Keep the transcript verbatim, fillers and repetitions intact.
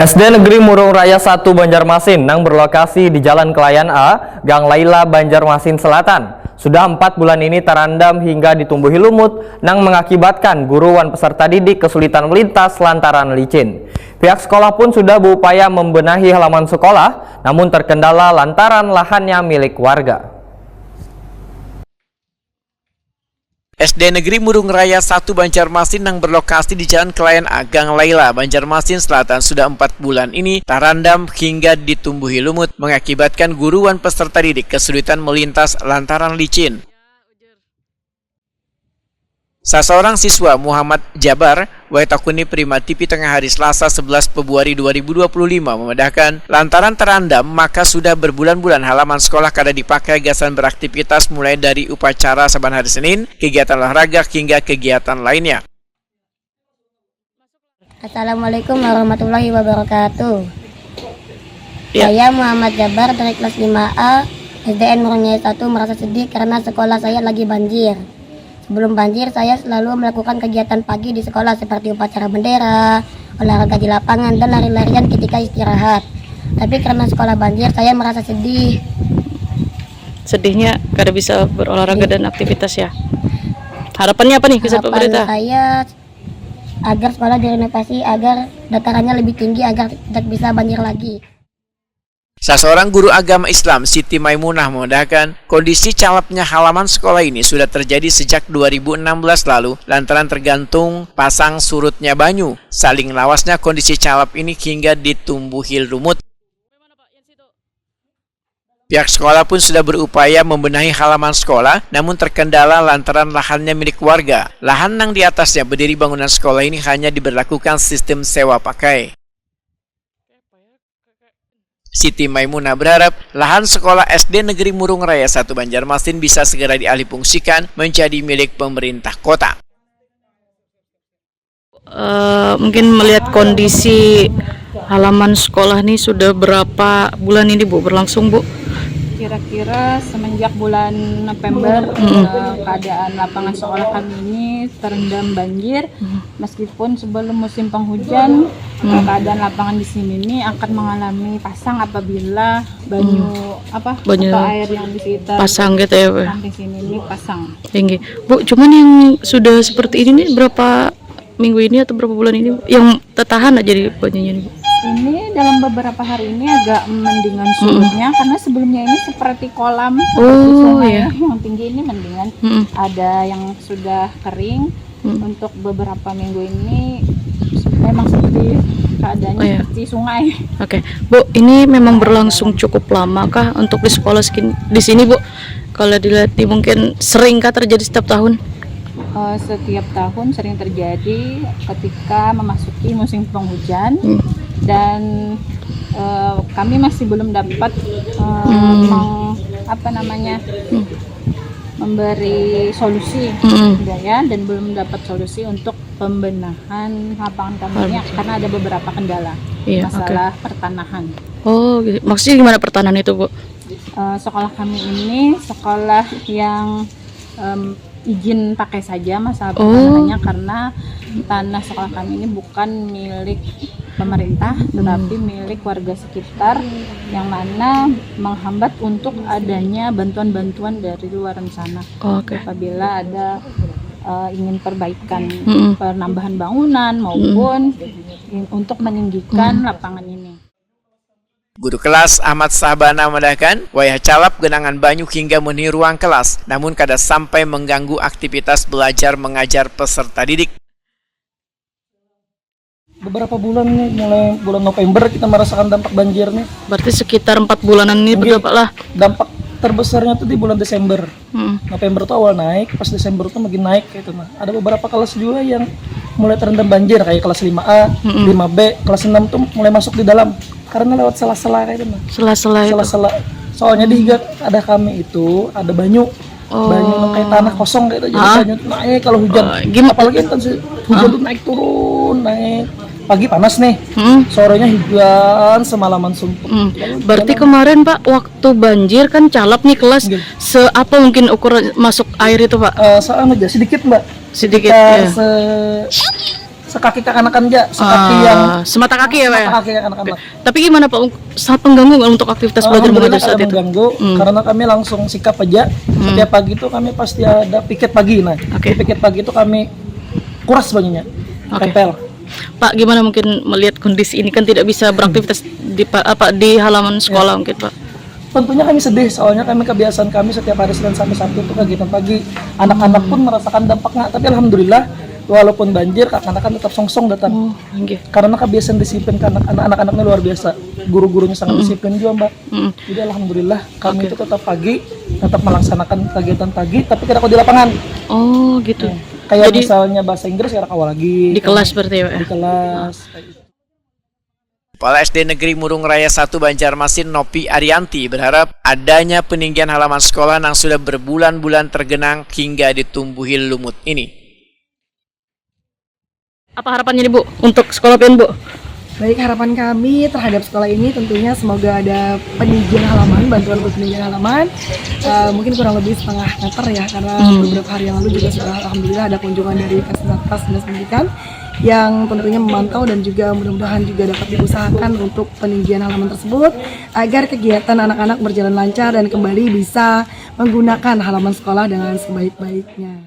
S D Negeri Murung Raya satu Banjarmasin nang berlokasi di Jalan Kelayan A, Gang Laila, Banjarmasin Selatan, sudah empat bulan ini tarandam hingga ditumbuhi lumut nang mengakibatkan guru wan peserta didik kesulitan melintas lantaran licin. Pihak sekolah pun sudah berupaya membenahi halaman sekolah, namun terkendala lantaran lahannya milik warga. S D Negeri Murung Raya satu Banjarmasin nang berlokasi di Jalan Kelayan A, Gang Laila, Banjarmasin Selatan sudah empat bulan ini tarandam hingga ditumbuhi lumut, mengakibatkan guru wan peserta didik kesulitan melintas lantaran licin. Saseorang siswa, Muhammad Jabar, wae takuni Prima T V Tengah Hari Selasa sebelas Februari dua ribu dua puluh lima, memadahkan, lantaran terandam, maka sudah berbulan-bulan halaman sekolah kada dipakai gasan beraktivitas, mulai dari upacara saban hari Senin, kegiatan olahraga, hingga kegiatan lainnya. Assalamualaikum warahmatullahi wabarakatuh. Ya. Saya Muhammad Jabar dari kelas lima A S D N Murung Raya satu merasa sedih karena sekolah saya lagi banjir. Sebelum banjir, saya selalu melakukan kegiatan pagi di sekolah seperti upacara bendera, olahraga di lapangan, dan lari-larian ketika istirahat. Tapi karena sekolah banjir, saya merasa sedih. Sedihnya kada bisa berolahraga dan aktivitas ya. Harapannya apa nih ke Harapan pemerintah? Saya agar sekolah direnovasi agar datarannya lebih tinggi agar tidak bisa banjir lagi. Saseorang guru agama Islam, Siti Maimunah, memudahkan, kondisi calapnya halaman sekolah ini sudah terjadi sejak dua ribu enam belas lalu lantaran tergantung pasang surutnya banyu. Saling lawasnya kondisi calap ini hingga ditumbuhi lumut. Pihak sekolah pun sudah berupaya membenahi halaman sekolah, namun terkendala lantaran lahannya milik warga. Lahan nang di atasnya berdiri bangunan sekolah ini hanya diberlakukan sistem sewa pakai. Siti Maimunah berharap lahan sekolah S D Negeri Murung Raya satu Banjarmasin bisa segera dialihfungsikan menjadi milik pemerintah kota. Eh, mungkin melihat kondisi halaman sekolah nih sudah berapa bulan ini Bu berlangsung Bu? Kira-kira semenjak bulan November eh, keadaan lapangan sekolah kami ini terendam banjir. Meskipun sebelum musim penghujan eh, keadaan lapangan di sini ini akan mengalami pasang apabila banyu apa Banyu atau air yang di sekitar Pasang gitu ya Bu. Samping sini ini pasang. Tinggi. Bu, cuman yang sudah seperti ini nih berapa minggu ini atau berapa bulan ini Bu? Yang tertahan aja di banyunya nih Bu. Ini dalam beberapa hari ini agak mendingan surutnya karena sebelumnya ini seperti kolam seperti Oh, sungai ya. Yang tinggi ini mendingan Mm-mm. ada yang sudah kering untuk beberapa minggu ini memang seperti keadaannya Oh, ya. Seperti sungai. Oke, Bu, ini memang berlangsung cukup lama kah untuk di sekolah sekin- di sini Bu? Kalau dilihat di mungkin seringkah terjadi setiap tahun? Eh, setiap tahun sering terjadi ketika memasuki musim penghujan dan eh, kami masih belum dapat eh, meng- apa namanya memberi solusi Mm-mm. gitu ya dan belum dapat solusi untuk pembenahan lapangan kami ini karena ada beberapa kendala Iya, masalah pertanahan. Oh, gitu. Maksudnya gimana pertanahan itu Bu? Eh, sekolah kami ini sekolah yang em, izin pakai saja masalah Oh. pertanahannya karena tanah sekolah kami ini bukan milik pemerintah tetapi milik warga sekitar yang mana menghambat untuk adanya bantuan-bantuan dari luar sana Oke. apabila ada eh, ingin perbaikan Mm-mm. penambahan bangunan maupun in- untuk meninggikan lapangan ini. Guru kelas Ahmad Sahbana memandahkan, wayah calap genangan banyu hingga menuhi ruang kelas, namun kada sampai mengganggu aktivitas belajar mengajar peserta didik. Beberapa bulan nih, mulai bulan November kita merasakan dampak banjir nih. Berarti sekitar empat bulanan ini Mungkin berdampak lah. Dampak terbesarnya tuh di bulan Desember. Mm-mm. November tuh awal naik, pas Desember tuh makin naik kayak itu nah. Ada beberapa kelas juga yang mulai terendam banjir kayak kelas lima A, lima B, kelas enam tuh mulai masuk di dalam karena lewat sela-sela kayak itu nah. Sela-sela itu. Sela-sela. Soalnya di higa ada kami itu ada banyu. Oh. Banyu kayak tanah kosong kayak itu jadi Hah? Banyu tuh naik kalau hujan. Oh, gim- Apalagi intens hujan tuh naik turun, naik. Pagi panas nih. Mm-mm. Sorenya hujan semalaman sumpah. Mm. Berarti kemarin Pak waktu banjir kan calap nih kelas. Nggih. Seapa mungkin ukuran masuk air itu Pak? Eh, soalnya aja sedikit mbak. Sedikit. Sekitar Ya. se Sekaki kakanakan ja, sekaki yang Ah, semata kaki ya, Pak? Ya? Sekaki kakanakan lah. Tapi gimana, Pak? Sangat mengganggu nggak untuk aktivitas belajar Alhamdulillah mengajar saat kada itu? Mengganggu Hmm. Karena kami langsung sikap aja. Hmm. Setiap pagi itu kami pasti ada piket pagi, nah. Oke. Di piket pagi itu kami kuras banyaknya. Oke. Tempel. Pak, gimana mungkin melihat kondisi ini, kan tidak bisa beraktivitas di pa- apa di halaman sekolah mungkin, Pak? Tentunya kami sedih, soalnya kami kebiasaan kami setiap hari Senin sampai Sabtu itu kegiatan pagi. Anak-anak pun merasakan dampaknya, tapi alhamdulillah walaupun banjir, kakanakan tetap songsong datang. Oh, nggih. Karena kebiasaan disiplin kan anak-anak ini luar biasa. Guru-gurunya sangat disiplin juga, Mbak. Mm. Jadi alhamdulillah kami Oke. Itu tetap pagi, tetap melaksanakan kegiatan pagi, tapi kada di lapangan. Oh, gitu. Kayak Jadi misalnya bahasa Inggris ya kawa lagi. Di kelas berarti ya, Pak? Di kelas. Kepala S D Negeri Murung Raya satu Banjarmasin, Nopi Arianti, berharap adanya peninggian halaman sekolah yang sudah berbulan-bulan tergenang hingga ditumbuhi lumut ini. Apa harapannya nih, Bu, untuk sekolah pian, Bu? Baik, harapan kami terhadap sekolah ini tentunya semoga ada peninggian halaman, bantuan untuk peninggian halaman. Eh, mungkin kurang lebih setengah meter ya, karena Hmm. beberapa hari yang lalu juga sudah alhamdulillah ada kunjungan dari Kasnatas Dinas Pendidikan yang tentunya memantau dan juga mudah-mudahan juga dapat diusahakan untuk peninggian halaman tersebut agar kegiatan anak-anak berjalan lancar dan kembali bisa menggunakan halaman sekolah dengan sebaik-baiknya.